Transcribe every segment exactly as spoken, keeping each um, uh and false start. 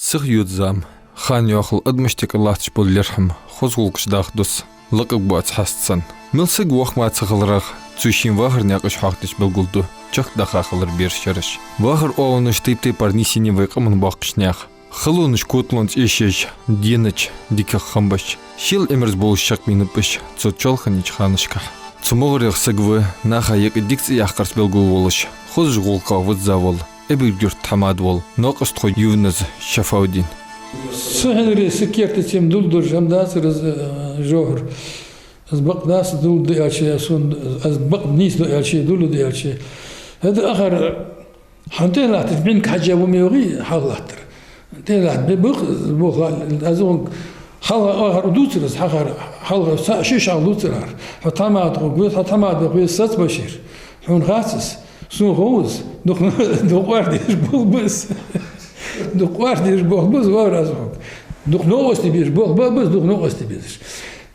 Ца хьайода зама. Хана йоахал адамашта юкъе латташ бола лерхӀам хоза гӀулакхаш даха дус, лакхагӀа боаца хьаст санна. Мел саг воккха ма ца хиларах, цо ший вахара наькъаш хьоахадеш белгалду чехка даха хилар бераш, шераш. Вахара оалонаш тайп-тайпара нийсъеннай вай къаман боккхийча наьха. Халонаш коталонца эшаш, денача диках хам беш, шел Ӏимерза болаш чакхбаьннаб уж цу чоалханеча ханашкахь. Цу могӀарех саг ва наха юкъе дика цӀи яккхарца белгалволаш, хозача гӀулакхах визза вола, Эбарг-Юрта тхьамада вола новкъостхо Юнус Шафаудин. Цу хьинаре са керта тема дулдуржам дацар из, э, жовхӀар. Аз бакъ дац дулда аьлча, сона, аз бакъ нийса да аьлча, дулда аьлча. ХӀаьта ахар хьан тӀехьа латташ бӀинг хьажа ва мегӀий хьалха латтар. ТӀехьа латта бе бакъ, бо хьал-, аз вон хьалха ахар дувцар аз, хьахар, хьалха са-, шиш хьалха дувцар ахар. Хьо тхьамада хургва, хьо тхьамада бе хургва, сац башир. Хьона хац из, сона хов из, дукха, дукха ардеш болх ба из. Дукха ардеш болх ба из, вар аз хьога. Дукха новкъостий безаш болх ба, ба из дукха новкъостий безаш.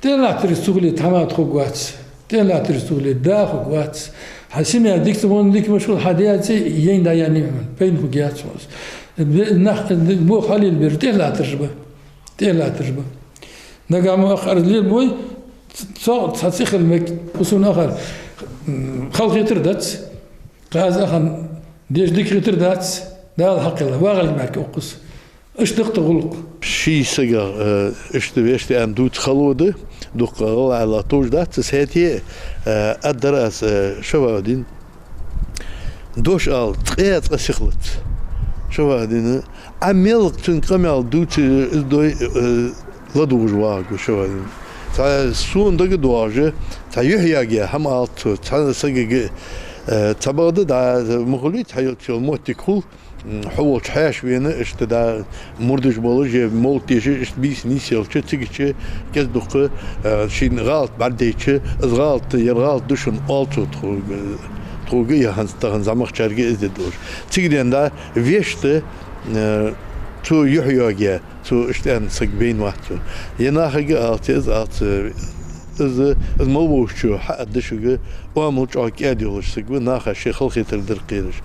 ТӀехьа латтараш цу хиле тхьамада хургвац. ТӀехьа латтараш цу хиле да хургвац. Хьа семья дика ца вон, дика машгӀул хьа даьци, ен да ян нима, пайна хургьяц хьона. Бе-, нах, бо хьалел бер, тӀехьа латтараш ба. ТӀехьа латтараш ба. Нагахь мо ахар лел бой, цо цхьа цӀи хила мег, усун ахар, м, хала хетар дац. Кхаза ахан деш дика хетар дац, Дала хьакхелла, вагӀал мярка укхус. Иштта да-кх тха гӀулакх. Ший сагах, э, иштта вешта аьнна дувца хало да, дукха гӀалгӀай товш дац, сети, э, аддар аз, э, Шафаудин. Дош ала, цкъа-цкъа сихлац. Шафаудина, Ӏа мел цун къамаьл дувце, из дой, э, ладувгӀаш вагӀа Шафаудин. Цхьа сона дага доагӀаш, цхьа юхь ягӀа, хӀама алац цо, цхьа сагага, э, цхьабакъда да, мухули, цхьа йоццул моттиг хул, м, хьо волча хьаьша вена, иштта да мурдаш болаш, е мовлат дешаш, иштта бийса нийсъелча, цигача кӀезиг-дукха, э, шийна гӀалат бӀаргадайча, из гӀалат, ер гӀалат да шун оал цо тхога, тхога, е хӀанз тахан зӀамагӀчарга из де долаш. Цига денз да вешта, э, цо юхь йоагаяь, цо иштта аьнна саг байна вац цо. Е нахага алац, из алац, э, из, из мел волчо хьаадда шуга, оамал чӀоагӀа кӀаьда йолаш саг ва, наха ший халахетар дар кхераш.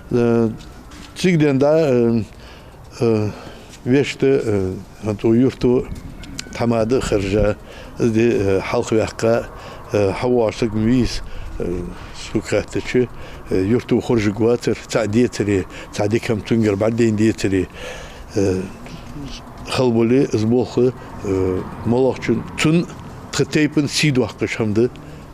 Э, Цига денз да, э, э, вешта, э, хӀанз цу юрто тхьамада а хержа, из де, э, хьалхаваьккха, э, хьавоагӀаш саг ма вий из, э, сога хаьттача, э, юрто хоржаргвацар, цхьа децаре, цхьа дика хӀама цунгара бӀаргадайна децаре, э, хала бале, из болх, э, моллагӀчун, цун тха тайпан сий доаккхаш хӀама да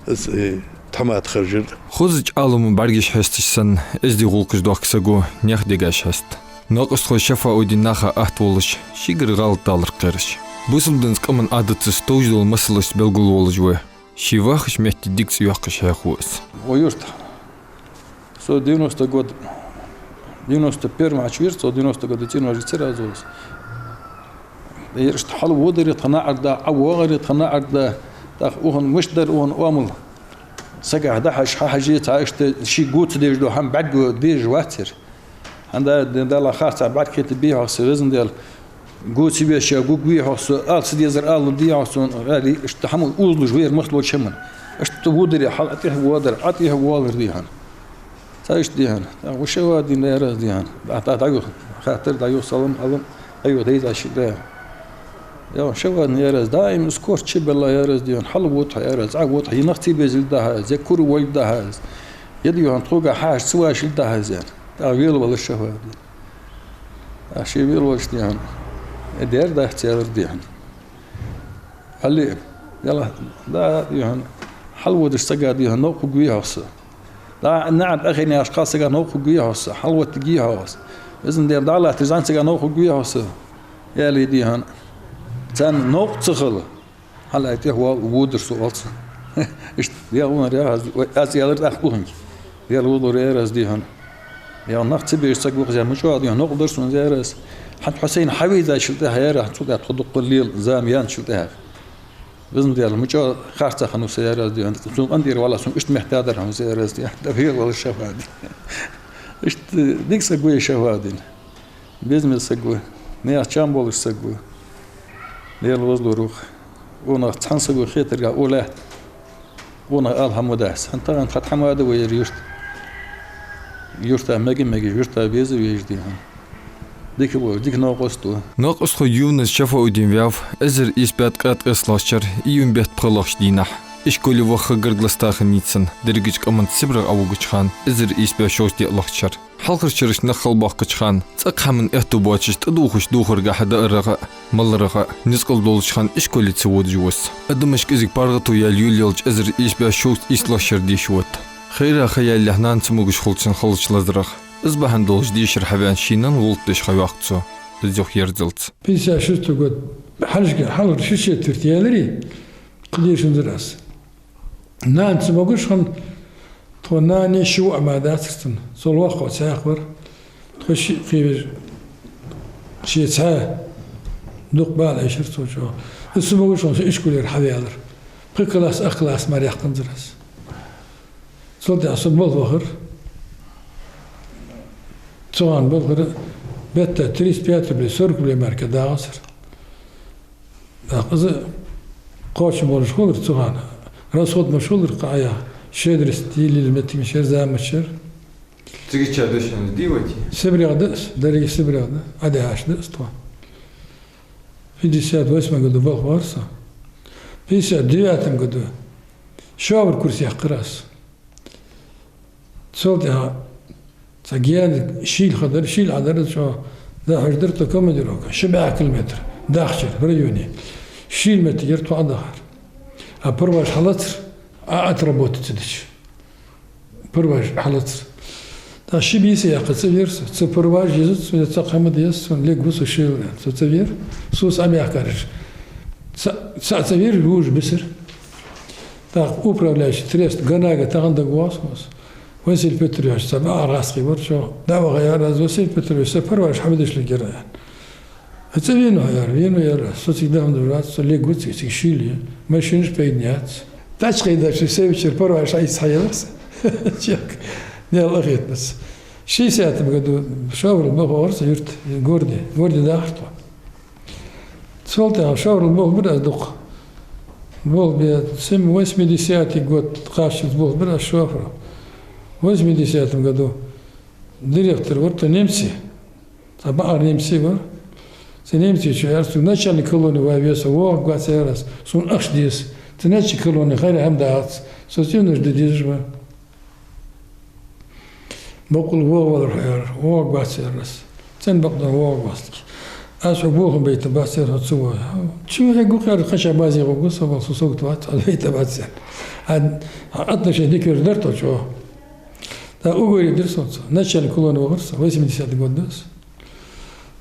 из, э, тхьамада хержар. Хозача Ӏалама бӀаргаш хьесташ санна, эздий гӀулакхаш доахка саго наьха дегаш хьест. Новкъостхо Шафаудин наха атта волаш, шийгара гӀалат далар кхераш. Бусалба динца, къаман Ӏадатаца товш дола масалашца белгалволаш ва, ший вахача метте дика цӀи йоаккхаш хьехаву из. О, юрт. Со девяносто год, девяносто первом чу вир со, девяносто год цӀенваьжа ца разулась. Иштта хьалводаре тха наӀарга да, ӀовоагӀаре тха наӀарга да, тӀаккха ухан мишта дар, ухан оамал. Сагах дӀахьажа, хьахьаже, цхьа иштта ший го ца дезаш дола хӀама бӀаргадайта безаш вацар. ХӀанз да, Дала харцахьа бӀаргахетаргбий-хьогӀ са, Везан Даьла, го ца вешача гургвий-хьогӀ со, ала ца дезар ала лургдий-хьогӀ сона, аьле, иштта хӀама озалуш вар махлоча хӀаман. Иштта водаре хьал а тӀехводар, а тӀехвоалар, дий хьона. Цхьа иштта, дий хьона. ТӀаккха ва Шафаудин, яр аз, дий хьона. ДӀа-, дӀа-, дӀайоах, хаттар дӀайоах, салам-Ӏалам дӀайоах, дайза ши да. Я Шафаудин, яр аз, даим из корта чу белла, яр аз, дий хьона, хьалвода хьо, яр аз, цӀавода хьо, е нах ца безалга дахьа из, е кура валга дахьа из. Е, дий хьона, тхога хьежача ца вашалга дахьа из, яр. ТӀаккха велавелар Шафаудин. ТӀаккха ше велавелча, дий хьона, э, дер дац, яр аз, дий хьона. Хьали, яла, да, дий хьона, хьалводача сага, дий хьона, новкъа хургвий-хьогӀ со. Да, наӀарга ахинеш кхалсага новкъа хургвий-хьогӀ со, хьалветтаргий-хьогӀ со. Везан Даьла, дӀалаттача зӀамсага новкъа хургвий-хьогӀ со. Аьле, дий хьона, царна новкъа ца хила, хьалай тӀехвоал, водар со, оал цо. Иштта, Даьла, вон ряхьа аз, ой, аз аьлар тӀаккха буханга. Даьла, воаллар, яр аз, дий хьона. Я нах ца безаш саг ва-кх из, яр, мича оагӀа, дий хьона, новкъа дар сона, яр аз. ХӀанз хьо сайна хьавийзачул тӀехьагӀа, яр аз, цул тӀехьагӀа тхо дукха лела зама яьнначул тӀехьагӀа. Везан Даьла, мича харцахьа хиннав со, яр аз, дий хьона. Цун къинтӀера валлахь, сона иштта мехтадар хьона, яр аз, дий хьона. ТӀаккха велавелар Шафаудин. Иштта дика саг ва из Шафаудин. Безаме саг ва. Наьха чам болаш саг ва. Даьла, воаллар, укх. Цунах цхьан саго хетаргахьа оале, цунах ала хӀама дац. ХӀанз тахан тха тхьамада ва ер юрт. Юрта мега-мегаш, юрта беза-везаш, дий хьона. Дика волаш, дика новкъост ду. Новкъостхой Юнус Шафаудин ваьв эзар ийс бӀаь ткъаь ткъестлагӀча шера июнь бетта пхелагӀча дийнахьа. Ишколе ваха гаргара ласта хиннай цун, дерригача къаманца Сибрегӏа Ӏовугача хана, эзар ийс бӀаь шовзткъеи диълагӀча шера. Хьалхарча шерашка нах халабоаккхача хана, цӀаккха хӀаман аьттув боацаш, тӀадувхаш духаргахьа даарагӀа а, маларагӀа а, низкъала долча хана ишколе ца водаш ва из. Адамашка кӀезига паргӀато яьлла йолаелча эзар ийс бӀаь шовзткъеи ийслагӀча шера дийша вут. Хайра ха ялалехь нана ца могаш хул цун халача лазарах. Из бахьан долаш дешар хьаваьнна ший нанна гӀулакх деш хьайоаккх цо, из юха ерзалца. Пятьдесят шестой год, хьалхашка, хьалхара ши четверть яларе, кхы дешанзар аз. Нана ца могаш хинна, тхо нанеи ши воӀи мара дацар цун. Цул воккхагӀа цхьа вар. Тхо шиъ кхевеш, ше цхьаь дукха бала эшар цо чӀоагӀа. Из ца могаш хинна, со ишколера хьаваьлар. Пхи класс, ах класс мара яьккханзар аз. Цул тӀехьагӀа со болх бахар. Цу хана болхара бетта тридцать пять рублей, сорок рублей мара кхы дагӀацар. ТӀаккха из кхоачам болаш хулар цу хана. Расход болаш хулар кхы а я. Щедрость йиллал меттиг мичара, заман мичара. Цига ча дешан дивати? СибрегӀа да из, деррига СибрегӀа да, Ӏодехьаш да из тхо. Пятьдесят восьмом году болх бахар со. Пятьдесят девятом году шофера курс яьккхар аз. Цул тӀехьагӀа цхьа гаьна шийла ха дар, шийла Ӏодар, чӀоагӀа дахьаш дар тхо командировка, ши бӀаь километр дахчар в районе. Шийла меттигера тхо Ӏодахар. А проваж хьалацар, а отработать ца дича. Проваж хьалацар. ТӀаккха ши бийса яьккха цӀавера со. Цу проваж езац сона, цхьаккха хӀама дезац сона, лергва со шийла, аьнна. Со цӀавера. Соца Ӏомехкараш. Цхьа, цхьа цӀавера, лувш бисар. ТӀаккха управляющий трест Ганага тахан дагавоагӀа сона. Василий Петрович, цхьа бакъахьа гӀазкхий вар чӀоагӀа. ДӀаваха аьлар аз: «Василий Петрович, са проваж хьабидеш лергьяр», аьнна. «ХӀанз цӀавена хьо?» аьлар. «Вена ва», аьлар аз. Со цига даха дужац, со лергва цига, цига шийла я. Машинаш пайда яц. Тачка даьча, се вечер проваж хьаийца хьаелар со. Чек. Нел ахетнац. Шестидесятом году шоферал болх бахар со юрта, городе. Городе дахар тхо. Цул тӀехьагӀа шоферал болх бир аз дукха. Болх бе, семь-, восьмидесятый год кхаччалца болх бир аз шоферал. Восьмидесятом году директор вар тха немци. Цхьа бакъахьа немци вар. Цу немцечо аьлар сога: «Начальник колонны вай веза, воагӀаргвац», аьлар аз. Сона ахча деза. Цу начальник колонны хайра хӀама дац. Со цӀенаш де дезаш ва. «Боккъала воагӀа валар хьо», аьлар. «ВоагӀаргвац», аьлар аз. «ЦӀена бакъдар воагӀаргвац». «Аз хьога бохам байтаргбац», аьлар, «хьо ца воде». «Чу хьегу кхер, кхыча базе гӀоргва со, вал со согтвац, аз байтаргбац», аьлар. А, а отношени дикаш дар тхо чӀоагӀа. ТӀаккха уговорить дир сона цо. Начальник колонны вахар со, восьмидесятый год да из.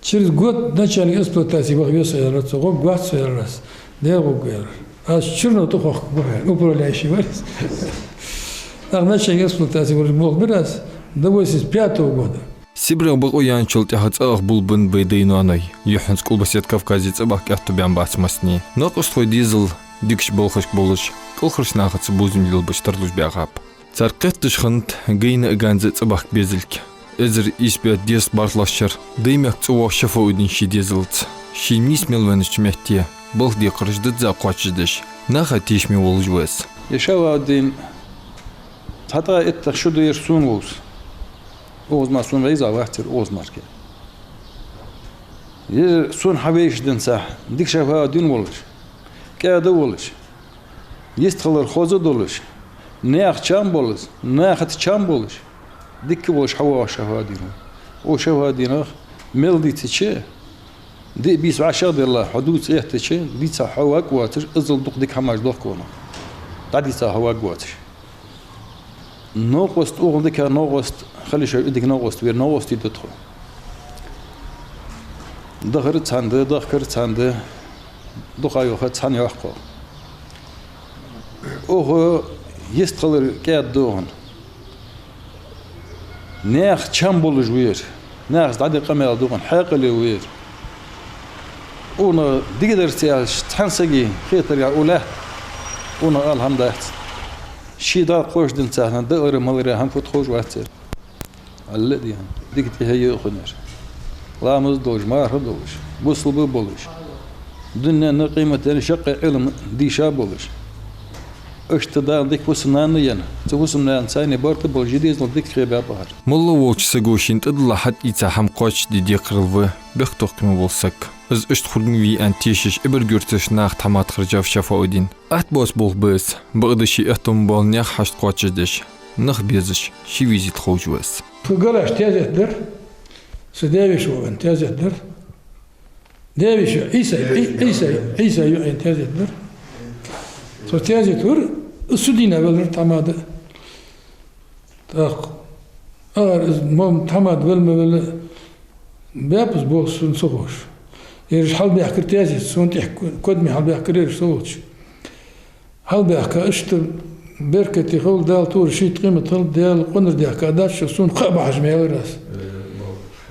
Через год начальник эксплуатации ваха веза со, аьлар цо, гӀоргвац со, аьлар аз. Дера гӀоргва, аьлар. Аз черно тӀахохкаргва хьо, аьлар, управляющий вар из. ТӀаккха начальник эксплуатации вар болх бир аз до восемьдесят пятого года. СибрегӀа бокъо яьнначул тӀехьагӀа цӀа аха болабеннаб бай даьи ноаной. Юххьанца Къулбаседа Кавказе цӀабахка аьттув баьннабац массане. Новкъостхой дезал дикача балхашка болаш, кӀалхарча нахаца бувзам лелабеш тарлуш баьгӀаб. Цар кхетадеш хиннад гайна а ганза а цӀабахка безилга. Эзар ийс бӀаь дезткъа бархӀлагӀча шера Даймехка цӀавоагӀа Шафаудин ший дезалца, ший нийса мел веннача метте балха декхараш дизза кхоачашдеш, наха тешаме волаш ва из. Ер Шафаудин цхьа ткъаь иттех шу да ер сона вовз. Укхаза мара сона вайза вацар, укхаза мара-кх. Ер сона хьавайша денз цхьа дика Шафаудин волаш, кӀаьда волаш, йистхилар хоза долаш, наьха чам болаш, нахаца чам болаш, дика волаш хьавоагӀа Шафаудин. Укх Шафаудинах мел дийцача, диъ бийса вӀашагӀделла, хьо дувца эттача, дийца хьо варгвоацаш, иззал дукха дика хӀамаш дохк цунах. ДӀадийца хьо варгвоацаш. Новкъост, укхул дика новкъост хила йиш йолаш, дика новкъост вер, новкъостий да тхо. Дахар цхьана да, дахкар цхьана да, дукха йоха цхьана йоах тхо. Укхо йистхилар кӀаьда да хьона. Наьха чам болаш вер. Нахаца дӀаде къамаьл да хьона, хьаькъале вер. Укхунах дикадар ца аьлча, цхьан сага хетаргахьа укх лаьтта укхунах ала хӀама дац. Ший дӀакхоачашденна цхьана даар-малар хӀама фуд ховш вац цар. Алла а дий хьона, дика тӀехье я укхунна ер. Ламаз долаш, марха долаш, бусалба болаш, дунен а къематден а шаккхе Ӏилма дийша болаш. Иштта Дала дика фусам-нана енна, цу фусам-нанас царна барт а болаш, жи дезал дика кхебаьб ахар. Молла волча саго шийна тӀадилла хьатӀаийца хӀама кхоачашде декхарийла ва бехктокхаме вола саг. Из иштта хургвий аьнна тешаш, Эбарг-Юртарча наха тхьамада хержав Шафауддин. Атта боаца болх ба из, бакъда ший аьттув бола наьха хьашт кхоачашдеш, нах безаш, ший везийта ховш ва из. Тхо галаш тезет дар, са даь-веший воӀа тезет дар. Даь-веший, Ӏийса, Ӏий-, Ӏийса, Ӏийса йоӀа тезет дар. Цо тезет вар, из цу дийнахьа велар тхьамада. ТӀаккха, ара, из мо тхьамада вала ма вала, бепас боху сона ца ховш. Ераш хьалбаьхкар тезет, сона тӀехьа ко-, кодаме хьалбаьхкар ераш со волча. Хьалбаьхка, иштта беркате хила, Дала тора шийтта къемат хила, Дала къонар даьхка дац шо, сона кхаъ бахьаш ма аьлар аз.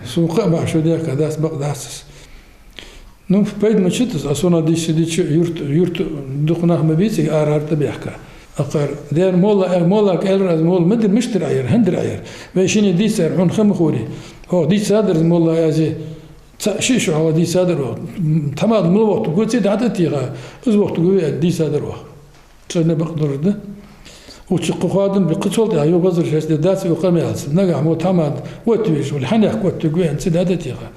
Сона кхаъ бахьаш шо даьхка дац, бакъ дац из. Ну, пайда ма чу тас, а сона дийша дича, юрт, юрта дукха нах ма бий цига, ара-ара тӀабаьхка. Акхар, дера молла, э, моллага аьлар аз, молла ма дир, мишта дир Ӏа ер, хӀана дир Ӏа ер? Вай шинне дийцар, хьона ха ма ховрий. Хьох дийцадар из молла азе, цаӀ-шиъ шу хьалха дийцадар оаха. Тхьамада мала вохийтаргва цига дӀатӀатеха, из вохийтаргва вай аьнна дийцадар оаха. Царна бакъ долаш да. Укх чу кхы хоадам бе, кхы цул тӀехьа юха вазар шоашта де дац, юха къамаьлаца. Нагахь мо тхьамада оттавеш вале, хьанехк оттавергва аьнна цига дӀатӀатеха.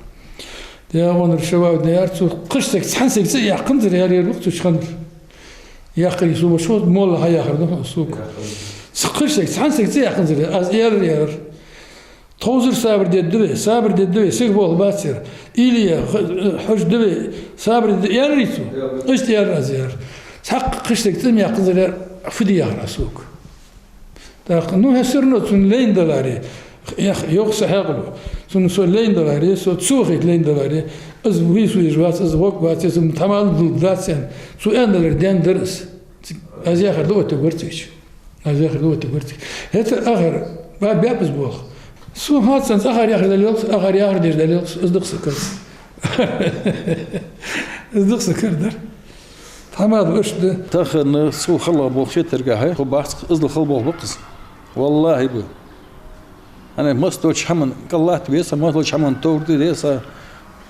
Дегӏанар шавав даяр цу кхыча сага, цхьан сага цӀи яьккханзар яр ер вахцучу ханара. Яьккхари со ва шо, молла хьаяхар да хьона сога. Цу кхыча сага, цхьан сага цӀи яьккханзар яр, аз аьлар яр. Тховзар сабар дедда вай, сабар дедда вай, сага болх бац ер. Илия, х-, хьожа да вай, сабар дедда, аьларий цо? Иштта аьлар аз яр. Цхьаккха кхыча сага цӀи ма яьккханзар яр, фу де яхар аз сога. ТӀаккха, ну, хӀе, всё равно цунна лайна даларе, ях, йоах са хьаькъало, цунна со лайна даларе, со цо вахийта лайна даларе, из вийсу вижа вац, из гӀоргвац, из тхьамада лургдац аьнна, цо аьнна даларе, даьнна дар из. Аз яхар да оттаргвар цига. Аз яхар да оттаргвар цига. ХӀаьта ахар, ба бепас болх. Со хьацанца ахар яхар дале лелц, ахар яхар деш дале лелц, из да-кх са кара. Из да-кх са кара дар. Тхьамада иштта да. Тахан цу хала болх хетаргахьа, хӀу бац-кх, иззал хала болх ба-кх из. Валлахьи ба. ХӀана, масса долча хӀаман кӀаллатта веса, масса долча хӀаман товрде деса,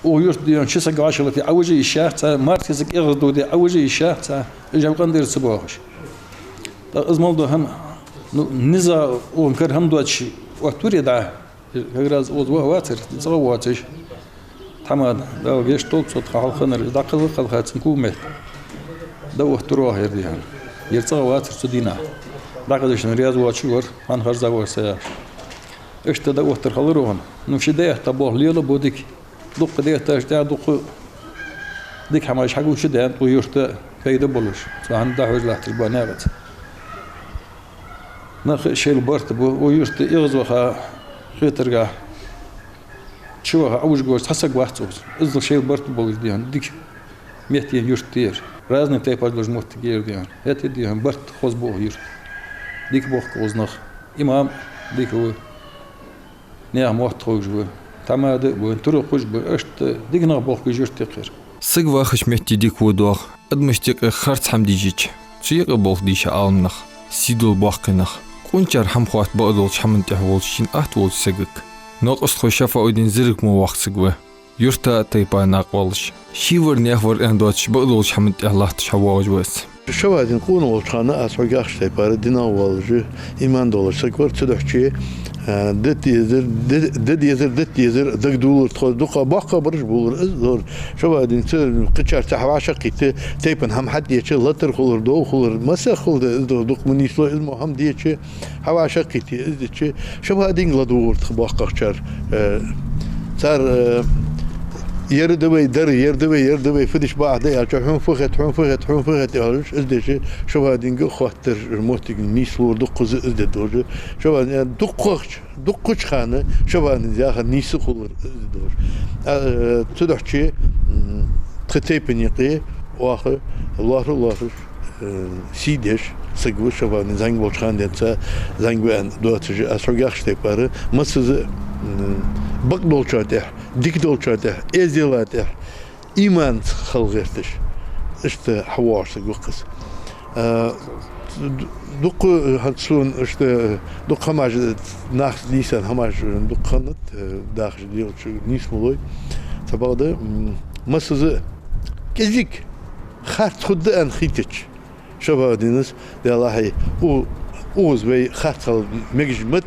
укх юрта дийна ши саг вӀашагӀлетий Ӏовижа йиш яц цхьа, маьркӀажа саг эгӀаздоде Ӏовижа йиш яц цхьа, уж хӀама къинтӀера ца боахаш. ТӀаккха из мел дола хӀама, ну, низа укхан кара хӀама доацаш оттавир дӀа. Как раз укхаза ваха вацар, цӀагӀа воацаш. Тхьамада, Дала гешт долда цо, тха хьалха хиннар, из дӀакхалха, кхалха цун кув метта. ДӀаоттар оаха ер дийна. Ер цӀагӀа вацар цу дийнахьа. ДӀакхаздеш раьза воацаш вар, хьан харза вар са яхаш. Иштта дӀаоттар хилар укхан. Ну, ши даь-атта болх лела бу дика. Дукха даь-атташ тӀа дукха дика хӀамаш хьагучадаьннад укх юрта пайда болаш. Цу хьан дӀахьожа латташ ба наькъаца. Нах шоайла барт бу, укх юрта эгӀазваха хетаргахьа, чуваха Ӏовижа гӀерташ цхьа саг вац укхаза. Иззал шоайла барт болаш дийна дика метта я ер юрт, ер разный тайпаш долаш моттиг я ер дийна. ХӀаьта дийна барт хоза ба укх юрта. Дика бохк укхаза нах. Имам дика ва. Наьха мотт ховш ба. Тхьамада а ба, туракхаш а ба, иштта дика нах бохк уж юрта юкъера. Саг вахача метте дика ва доагӀа, адамашта юкъе харц хӀама дийшача, цу юкъе болх дийша Ӏаламнах, сий дола боккхий нах. Къунчара хӀама хатта бакъдолча хӀаман тӀехьа волча, шийна атта волча сагага. Новкъостхой Шафауддин зираг мо воккха саг ва. Юрта а тайпа а накъавоалаш, ший вар, наьха вар аьнна доацаш, бакъдолча хӀаман тӀехьа латташ хьавоагӀаш ва из. Шафауддин къонах волча хана, аз хьога яхача тайпара, динах воалаш, иман долаш саг вар, цудухьа, а, де дезар, де, де дезар, де дезар, дагадоалар тхо, дукха боккхагӀбараш болар, из долар. Шафауддин ца, кхычар ца хьавӀашагӀкхийтта, тайпан хӀама хьадеча, латар хулар, дов хулар, масех хул да, из долар, дукха ма нийслой, из мо хӀама деча, хьавӀашагӀкхийтта, из дича, Шафауддинга ладувгӀар тха боккхагӀчар, э, цар, э, ер да вай дар, ер да вай, ер да вай, фу дича бакъахьа да аьлча, хьона фу хет, хьона фу хет, хьона фу хет аьлча, из дича, Шафауддинга хоттар моттиг нийслора, дукхаза из де долаш. Шафауддин, э, дукхагӀча, дукхача хана Шафауддин яхар нийса хулар из де долаш. А, э, цудухьа, м, тха тайпан юкъе оаха лоархӀа а лоархӀаш, э, сий деш саг ва Шафауддин, зӀамига волча хана денз зӀамига ва аьнна доацаш, аз хьога яхача тайпара, массаза, м, бакъдолча тӀехьа, дика долча тӀехьа, эздела тӀехьа, иманца хила гӀерташ, иштта хьавоагӀаш саг ва-кх из. А, д-, дукха, хӀанз сона иштта дукха хӀамаш, нах дийсан хӀамаш дукха хиннад, э, дахаш делча нийса ма лой. Цхьабакъда, м, массаза кӀезига харц хургда аьнна хийтача, Шафауддинас, Даьла хьай, у-, укхаза вай харцахьа мегаш ма дац.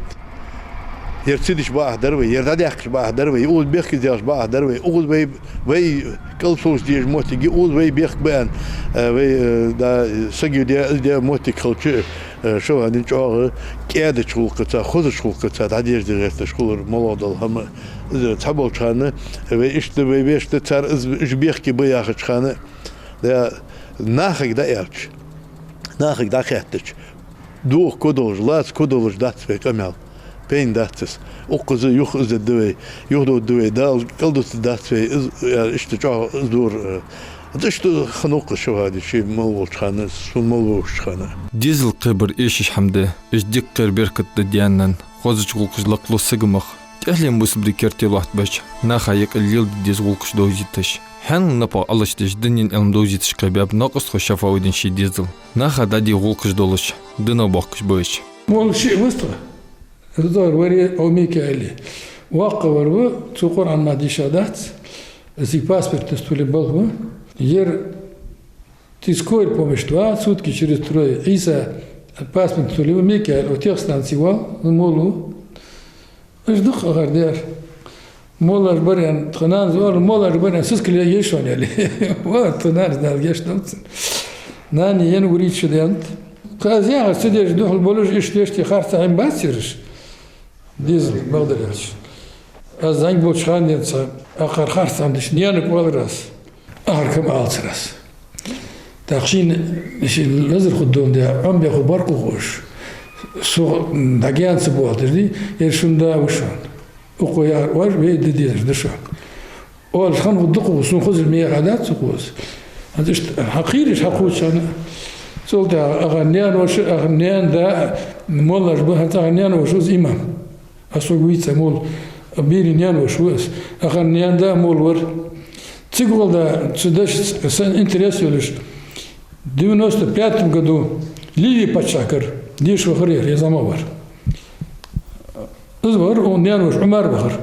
Ер ца деш бакъахьа дар вай, ер дӀадаьккхача бакъахьа дар вай, укхаза бехк из делча бакъахьа дар вай, укхаза вай, вай кӀалсовш деза моттиг я, укхаза вай бехк ба аьнна, э, вай, э, да, саг ю де, из де моттиг хилча, э, Шафауддин чӀоагӀа кӀаьдача гӀулакхаца, хозача гӀулакхаца дӀадерзаде гӀерташ хулар, моллагӀа дола хӀама. Из цхьаболча хана, вай иштта, вай вешта, цар из, уж бехке ба яхача хана, да, нахага дӀааьлча, нахага дӀахаьттача, дохка ко долаш, лаца ко долаш дац вай къамаьл. Пайна дац из. Укхаза юха из дергда вай, юхадоагӀаргда вай, Дала кӀалдутаргдац вай, из, э, иштта чӀоагӀа из дора, э. ХӀанз иштта хиннав-кх Шафауддин ше мел волча хана, сона мел волча хана. Дезал кхебар эшаш хӀама да, уж дика кхер беркат да даьна-нанна. Хозача гӀулакхаш лакхлу сага мах. ТӀехьленна бусалба ди керте лоаттабаьча, наха юкъе леладе деза гӀулакхаш довзийташ, хьаьнала напагӀа Ӏалашдеш, дунен Ӏилма довзийташ кхебаьб накъостхо Шафауддин ший дезал. Наха дӀаде гӀулакхаш долаш, динах боахкаш ба уж. Молла шиъ ва-кх. Из доагӀар варе, Ӏо Микаил. ВоккхагӀвар ва, цо Къуръан мара дийша дац, из паспортни столе болх ба. Ер Ты скорой помощи два, сутки через трое. Ӏийса паспортни столе ва, Микаил, о, техстанци вал, молла ва. Уж дукха ахар дер. Моллаш бар аьнна, тха нанас оал, моллаш бар аьнна, сискал е еш шоана, аьле. Ва, тха нанас Дала гешт долда цунна. Нана ена вурийташ даьннад. Тха аз яхар ца деш духьал болаш, иштта вешта харцахьа бац ераш. Дезал, бакъдар аьлча. Аз зӀамига волча хана денз, акхар харцахьа деш, наьнага оалар аз. Ахар кама алацар аз. ТӀаккха шийна, ший лазар хургдолаш да, Ӏомабе хургбар-кх укхо уж. Со дӀагаьна ца боалдир ди, ер шун да ва шоана. Укхо яхар оаш вай де дезаш да шоана. Оалаш хинна хургда-кх укхо, сона хоза мехьа дац укхо из. ХӀанз иштта хьакхийраш хьакхувча хана, цул тӀехьагӀа ахар наьна-воша, ахар наьна-да моллаш ба, хӀанз ахар наьна-воша ва из имам. Аз сога вийца молла, Бийрий наьна-воша ва из. Ахар наьна-да молла вар. Цига гӀолла да, цу дешаца са интерес йолаш, девяносто пятом году Ливий паччахьагара деша вахар ер, ер зӀамагӀвар. Из вахар, укхун наьна-воша Ӏумар вахар.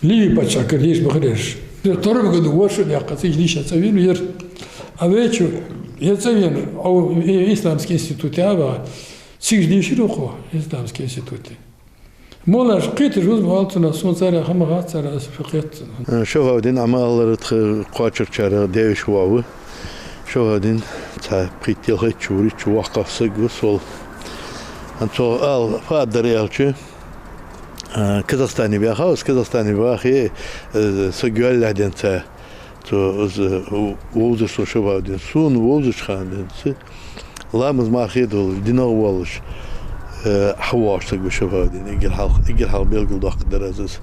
Ливий паччахьагара деша вахар ераш. Втором году ворхӀ шу даьккха цига дийша цӀавена ер. А вай чу, ер цӀавена, Ӏо, э, исламски институте а ваха. Цига дийшар укхо, исламски институте. Моллаш кхеташ ва из, оал цунах, сона царех хӀама хац, царех аз фу кхет цунах. Э, Шафауддин Ӏамалара тха кхоачарчарех девиш воӀ ва. Шафауддин цхьа пхийтта-ялхайтта шу вурийтта шу воккхагӀа саг ва, сол. ХӀанз цо ала фу дар аьлча, э, Казахстане ваьхав из, Казахстане вахе, э, саг йоалаяь денз, цо из, э, вовзар сона Шафауддин. Сона вовзача хана денз, ламаз-мархий долаш, динах волаш, э, хьавоагӀаш саг ва Шафауддин. Эггара хьалха, эггара хьалха белгалдоаккхаргдар аз из.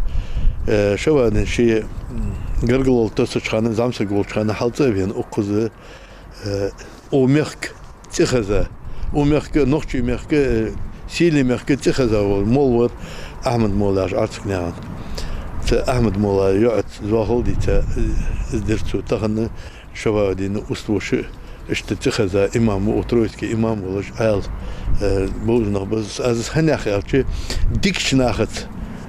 Э, Шафауддин ше, м, гаргало тасача хана, зӀамсаг волча хана хьалцӀа а вена, укхаза, э, укх мехка цӀихеза, укх мехка, нохчий мехка, э, сийле мехка цӀихеза вола молла вар Ахьмад-молла яхаш Ӏарцкнаькъан. Цу Ахьмад-моллай йоӀаца зоахалол дийца, э, из дир цо тахан. Шафауддина устагӀа воша иштта цӀихеза имам ва, укх Троицке имам волаш, Ӏаьла, э, бовза нах ба. Аз из хӀана яхар аьлча, дикача нахаца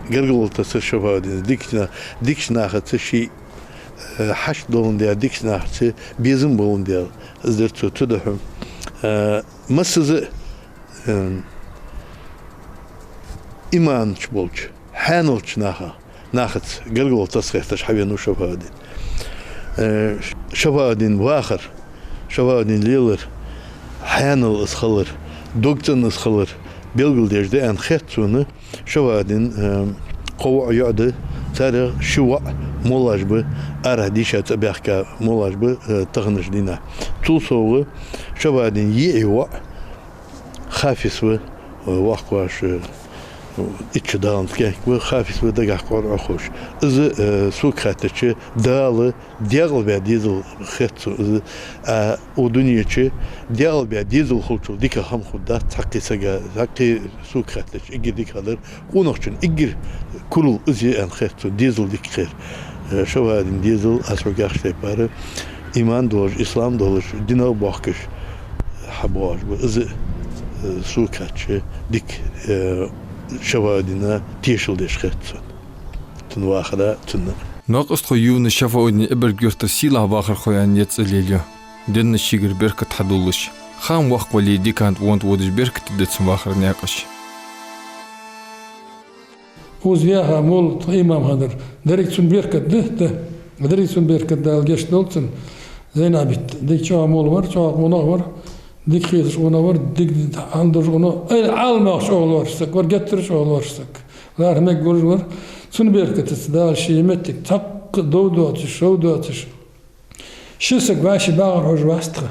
гаргало тасар Шафауддина, дикача на-, дикача нахаца ший, э, хьашт доландаь, дикача нахаца безам боландаь, из дир цо. Цудухьа, э, массаза, э, иман чу болча, хьаьналча наха, нахаца гаргало тасса гӀерташ хьавенав Шафауддин. Э, Шафауддин вахар, Шафауддин лелар, хьаьнал из хилар, догцӀена из хилар белгалдеш да аьнна хет сона. Шафауддина, э, кхо воӀ-йоӀ да, царех ши воӀ моллаш ба, арахьа дийша цӀабаьхка моллаш ба, э, таханарча дийнахьа. Цул совгӀа Шафауддина йиӀий воӀ Хафиз ва, э, воккхагӀа воша, э, итт шу даланза кӀаьнк ва, Хафиз ва, дагахьа КъорӀа ховш. Из, э, сога хаьттача, Дала даькъалбаь дезал хет цо. Из, а, укх дунен чу даькъалбаь дезал хулачул дикагӀа хӀама хургдац цхьаккха сага, цхьаккха, сога хаьттача, эггара дикагӀа дар. Къонахчун эггара курал из я аьнна хет цо, дезал дика кхер. Э, Шафауддина дезал, аз хьога яхача тайпара, иман долаш, ислам долаш, динах боахкаш хьабоагӀаш ба. Из, э, сога хаьттача, дика, э, Шафауддина тешал деш хет сона. Цун вахара, цунна. Накъостхо Юнус Шафауддина Эбарг-Юртара сийлахь вахархо аьнна ер цӀи лелаю. Денна шийгара беркат хьадоалаш, Хам воккха вале, диканна тӀа вон тӀа водаш беркат да цун вахара наькъаш. Укхаза ваьха молла тха имам хиннадар. Деррига цун беркат да, да. Деррига цун беркат, Дала гешт долда цунна. Зайнабит дика чӀоагӀа молла вар, чӀоагӀа къонах вар, дика хеташ къонах вар, дика хӀама деш къонах, ай, Ӏалам йоаккхаш чӀоагӀа лоархӀаш саг вар, геттара чӀоагӀа лоархӀаш саг. ЛоархӀа мегаш вар. Цун беркатаца Дала ший моттиг цхьаккха дов доацаш, шов доацаш. Ши саг вӀаший багӀар хьожаш вац тха.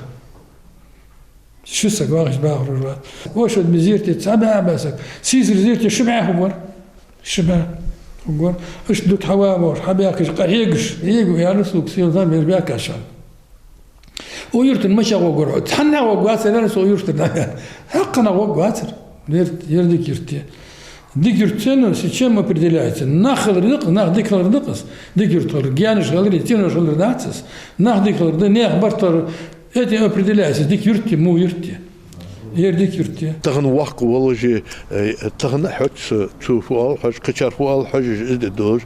Ши саг вӀаший багӀар хьожаш вац. Ошадмий зерате цхьа бӀаь ба саг. Сийсара зерате ши бӀаь хургвар. Ши бӀаь хургвар. Иштта дукха хьаваь воагӀаш, хьабаьхкача къахьегаш, хьега яр сога, сел зам ер баьхкача. Укх юртара мичахьа гӀоргвар хьо? Цхьаннахьа гӀоргвацар, аьлар со, укх юртара. Хьакханахьа гӀоргвацар. Ер, ер дика юрт я. Дика юрт цунах, с чем определяется? Нах хилар да-кх из, нах дика хилар да-кх из. Дика юрт хилар, гаьнаш хилар, цӀенош хилар дац из. Нах дика хилар да, наьха барт хилар. Этим определяется, дика юрт я, во юрт я. Ер дика юрт я. Тахан воккха волаш, э, тахан хьожаш, цо фу оал хьожаш, кхычар фу оал хьожаш, из де долаш,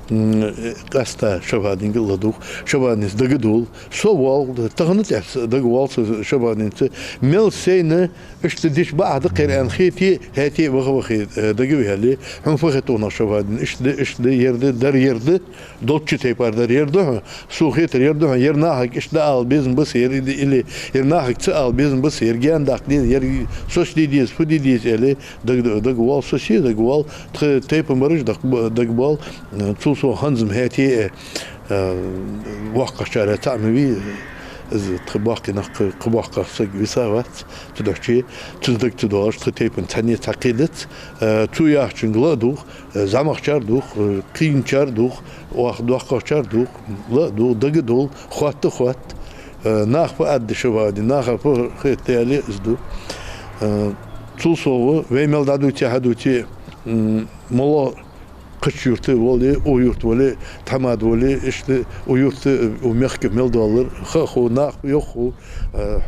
м, э, къаьстта Шабадинга ладувгӀ, Шабадинца дагадоал. Со воал, тахан тӀехьа дагавоал со Шабадинца. Мел сайна иштта дича бакъахьа да-кх ер аьнна хете, хете а ваха-ваха, э, дагаваьле, хьона фу хет, укх наха, Шабадин, иштта да, иштта да, ер да, дар ер да, долчча тайпара дар ер да хьона, сона хетар ер да хьона, ер нахага иштта дӀаала безам ба са, ер или, или ер нахага ца ала безам ба са, ер гаьна даккха деза, ер соцаде деза, фу де деза, аьле, дага, дагавоал, со се дагавоал, тха тайпан бараш дага, дагабоал, э, цул совгӀа хӀанз-м хете а, э, воккхагӀчарех цаӀ ма вий, из тха боккхий нах, кхы, кхы боккхагӀа саг виса вац, цудухьа цунца дага ца доалаш, тха тайпан цхьанне цхьа кхы дац, э, цо яхачунга ла а дувгӀ, э, зӀамагӀчар дувгӀ, э, кхийначар дувгӀ, оаха доккхагӀчар дувгӀ, ла а дувгӀ, дагадоал, хотта а хотт, э, наха фу аргда Шабадин, наха фу хет, аьле, из ду. Э, цул совгӀа, вай мел дӀадувце, хьадувце, м, моллагӀа кхыча юрта вале, укх юрта вале, тхьамада вале, иштта укх юрта, укх мехка мел доаллар ха а хов, наха фу йоах хов, э,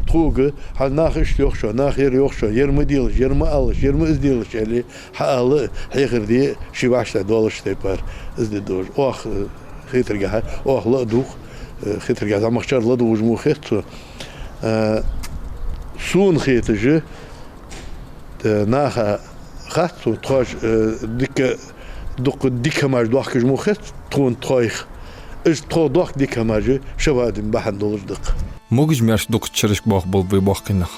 тхога, хьа наха иштта йоах шоана, наха ер йоах шоана, ер ма делаш, ер ма алалаш, ер ма из делаш, аьле, хьаала, хьехар де, ший вӀаштӀехьа доаллача тайпара, из де долаш. Оаха, э, хетаргахьа, оаха ла а дувгӀ, э, хетаргахьа зӀамагӀчар ладувгӀаш мо хет цо. Э, сона хеташ, э, наха хац цо, тхоаш, э, дика, дукха дика хӀамаш доахкаш мо хет тхона тхоайх. Из тхо доахк дика хӀамаш Шабадин бахьан долаш да-кх. Могаш-маьрша дукхача шерашка боахаш бола вай боккхий нах.